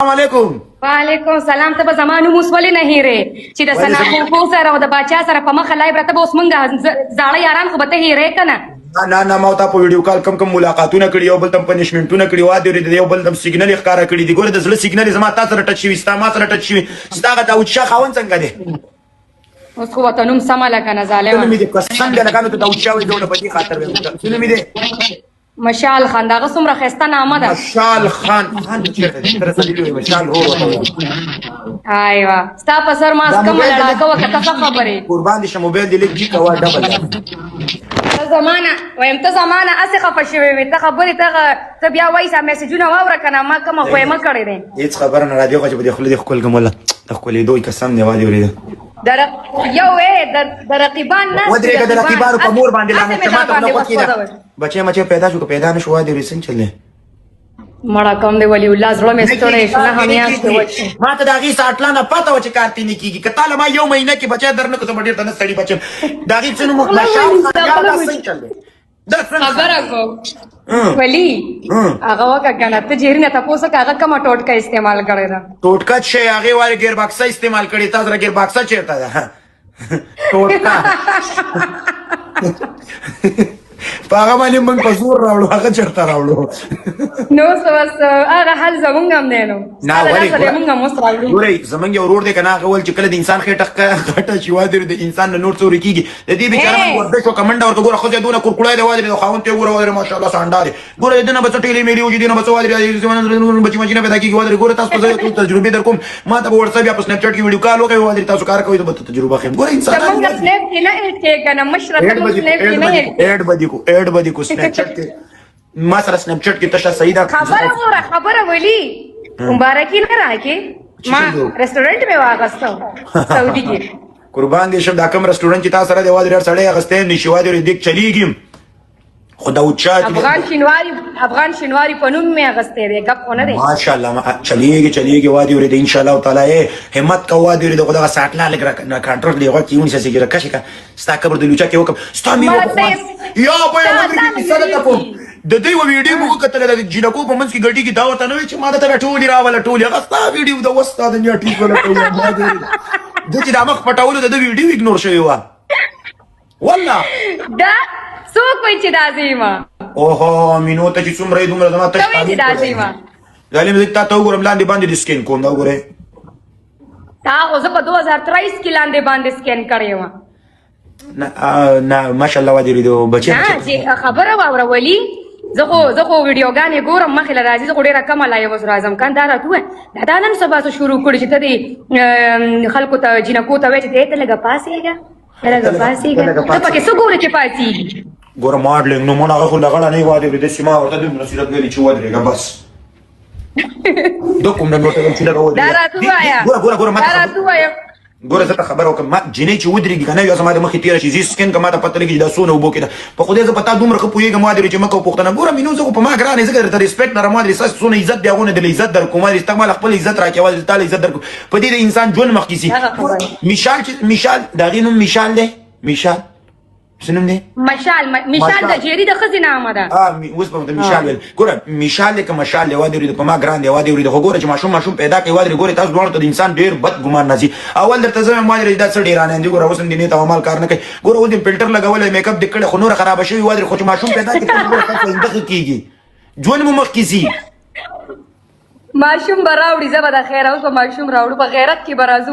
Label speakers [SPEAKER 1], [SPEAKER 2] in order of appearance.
[SPEAKER 1] السلام علیکم.
[SPEAKER 2] وعلیکم سلام. ته به زما نوم اوس ولې نه هېرې چې د
[SPEAKER 1] ولې
[SPEAKER 2] ثنا پوپو سره او د باچا سره په مخه لایب راته به اوس مونږ زاړه یاران خو به ته هېرې که نه؟
[SPEAKER 1] نه نه، ما تا په ویډیو کال کم کم ملاقاتونه کړي، یو بل تم پنشمنټونه کړي، وا دې یو بل تم سیګنل ښکارا کړي دي. ګوره، د زړه سیګنل زما تا سره ټچ شوی، ستا ما سره ټچ شوی. ستا غ داود شاه خاوند څنګه دی؟
[SPEAKER 2] اوس خو ورته نوم سمه لکه نه
[SPEAKER 1] څه
[SPEAKER 2] ظالمه.
[SPEAKER 1] نوم دی؟ قسم دی لکه نو ته داود شاه وې، زه په دې خاطر وایم. څه نوم دی؟
[SPEAKER 2] مشال خان. دغه څومره ښایسته نامه ده.
[SPEAKER 1] مشال خان. خان چېرته دی؟ تر څه دی مشال ورور ورته وایم.
[SPEAKER 2] ایوه، ستا په سر ما
[SPEAKER 1] دا
[SPEAKER 2] کومه
[SPEAKER 1] موبایل دې
[SPEAKER 2] لړاکه وکړه، ته ښه خبرې.
[SPEAKER 1] قربان دي شه، موبایل دې لږ جی کوه ډبل.
[SPEAKER 2] ته زمانه وایم، ته زمانه هسې خفه شوې وې. ته خبرې ته بیا وایي سا میسجونه واوره که نه، ما کومه غویمه کړې دی؟
[SPEAKER 1] هیڅ خبره نه را دی، خو چې په دې خوله دې ښکل کړم، والله د ښکلېدو قسم دی، وادي ورېده.
[SPEAKER 2] در یو د رقیبان نه
[SPEAKER 1] ودرېږه، د رقیبانو په مور باندې لعنت چې ماته خوله خوښي ده. بچی مچی پیدا شو که پیدا نه شو، وادي ورې څنګه چل دی؟
[SPEAKER 2] مړه کوم دی ولی الله، زړه مې ستړی شو، نه میاشتې وچ.
[SPEAKER 1] ما ته د هغې ساټلا نه پته وه چې کار ترې نه کېږي. که تا له ما یو مهینه کې بچی در نه کړو، زه به ډېر ته نه ستړي بچم. د هغې څه نوم؟ مشال خان. یار، دا څنګه چل دی؟ دا څنګه
[SPEAKER 2] خبره کوم ولی، هغه وکړه کنه. ته جیرینه تاسو که هغه کومه ټوټکه استعمال کړې ده؟
[SPEAKER 1] ټوټکه چې هغې وارې ګیر باکسه استعمال کړې. تا سره ګیر باکسه چېرته ده؟ ټوټکه په هغه باندې موږ په زور راوړو، هغه چېرته راوړو؟
[SPEAKER 2] نو څه بس هغه حل زمونږ هم دی نو.
[SPEAKER 1] نه
[SPEAKER 2] ستا له
[SPEAKER 1] ولې
[SPEAKER 2] لاسه دی مونږ هم اوس راوړو.
[SPEAKER 1] ګورئ، زمونږ یو ورور دی که نه، هغه ویل چې کله د انسان خېټه غټه شي، وادي د انسان نه نور څه ورکېږي. د دې بېچاره باندې ورزش وکړه، منډه ورکړه. ګوره، ښځه دونه کورکوړی دی، وادي د خاوند ته وګوره، وادي ماشاءالله سانډا دی. ګوره، د ده نه به څه ټیلې میلې وشي، دې نه به څه، وادي بچي مچي نه پیدا کېږي. وادي ګوره، تاسو په ځای ټول تجربې در کوم. ما ته به واټساپ یا په سناپ چټ کې ویډیو کال وکړئ، وادي تاسو کار کوئ، زه به تجربه ښیم. ګوره انسانان
[SPEAKER 2] زمونږ سنیپ کې نه ایډ کې کنه مشره، ته
[SPEAKER 1] ایډ
[SPEAKER 2] مونږ
[SPEAKER 1] به دې
[SPEAKER 2] سنیپ کې
[SPEAKER 1] ایډ
[SPEAKER 2] نه
[SPEAKER 1] به دې
[SPEAKER 2] ایډ.
[SPEAKER 1] ایډ به دې کو، ایډ به دې کو سناپ چټ کې. ما سره سناپ چټ کې تشه صحیح ده.
[SPEAKER 2] خبره وره، خبره ولي مبارکي نه راکې؟ ما رستورانت مې واغستو سعودي کې.
[SPEAKER 1] قربان دې شم، دا کوم رستورانت چې تا سره دی، وادي سړی اغستې نشي، وادي دې چلیږي. خو دا اوچا
[SPEAKER 2] افغان شینواری، افغان شینواری په نوم مې اغستې دی، ګپ خو نه دی.
[SPEAKER 1] ماشاءالله، ما چلیږي چلیږي، وادي ورې ان شاء الله تعالی. همت کو، وادي ورې خدای ساټلا لګ را کنټرول دی غو کیون سې ګره کښې کا ستا قبر د لوچا کې وکم ستا مې یا به ودرې کې سره تکو. د دې ویډیو مو کتل، د جنکو په منځ کې ګډي کې دا ورته نه وی چې ما ته ټولې راوله ټولې. هغه ستا ویډیو د وستا د نیا ټیک ولا کوي. ما دې د چې د مخ پټولو د ویډیو اګنور شوی و والله.
[SPEAKER 2] دا څوک وایي چې دا زیمه؟
[SPEAKER 1] اوهو، مینو ته چې څومره یې دومره زما تش
[SPEAKER 2] ته وایي چې دا زیمه؟
[SPEAKER 1] ظالم، زه تا ته وګورم لاندې باندې دې سکین کوم، دا وګوره.
[SPEAKER 2] تا خو زه په 2023 کې لاندې باندې سکین کړی وم.
[SPEAKER 1] نه نه، ماشاءالله، ودی ریدو بچی.
[SPEAKER 2] نه چې خبره واوره ولی، زه خو ویډیوګانې ګورم، مخې له راځي. زه خو ډېره کمه لایو اوس راځم کان. دا راته ووایه، دا دا نن سبا څه شروع کړي چې ته دې خلکو ته، جینکو ته وایې چې ته لږه پاڅېږه، ته لږه پاڅېږه. ته پکې څه ګورې چې پاڅېږي؟
[SPEAKER 1] ګوره، ماډلینګ نو مونږ هغه خو لغړه نه وادي ورې داسې ما ورته دومره صورت ویلي چې ودرېږه بس. د کوم نن ورته چې لږه ودرېږه.
[SPEAKER 2] دا راته ووایه.
[SPEAKER 1] ګوره ګوره ګوره، ما
[SPEAKER 2] دا راته ووایه.
[SPEAKER 1] ګوره، زه ته خبره وکړم. ما جینۍ چې ودرېږي که نه، یو زما د مخې تېره شي، زه سکن که ما ته پته لګي چې دا څونه اوبو کې ده. په خدای زه په تا دومره ښه پوهېږم، وادرې چې مه کوه پوښتنه. ګوره مینو، زه خو په ما ګران یې، ځکه درته ریسپیکټ لرم. وادرې ستاسو څونه عزت دی، هغونه درله عزت درکوم. وادرې ستا ما له خپل عزت راکړې، وادرې تا له عزت درکوم. په دې د انسان ژوند مخکې ځي. میشال چې میشال، د هغې نوم میشال دی. میشال څه نوم دی؟
[SPEAKER 2] مشال، مشال د جیری د ښځې نامه ده.
[SPEAKER 1] اوس به ته مشال ویل. ګوره، مشال دی که مشال دی، وادي ورې په ما ګران دی، وادي ورې. خو ګوره چې ماشوم پیدا کوي، وادي ګوره، تاسو دواړو ته د انسان ډېر بد ګمان راځي. اول درته زه وایم، وادي دا څه ډېرانه دي. ګوره، اوس هم دې نیت او عمل کار نه کوي. ګوره، اوس دې فلټر لګولی، میک اپ دې کړی، خو نوره خرابه شوي، وادي. خو چې ماشوم پیدا کړي، ګوره تاسو آینده ښه کېږي، ژوند مو مخکې ځي.
[SPEAKER 2] ماشوم به راوړي، زه به د خیره اوس به ماشوم راوړو، په غیرت کې به راځو.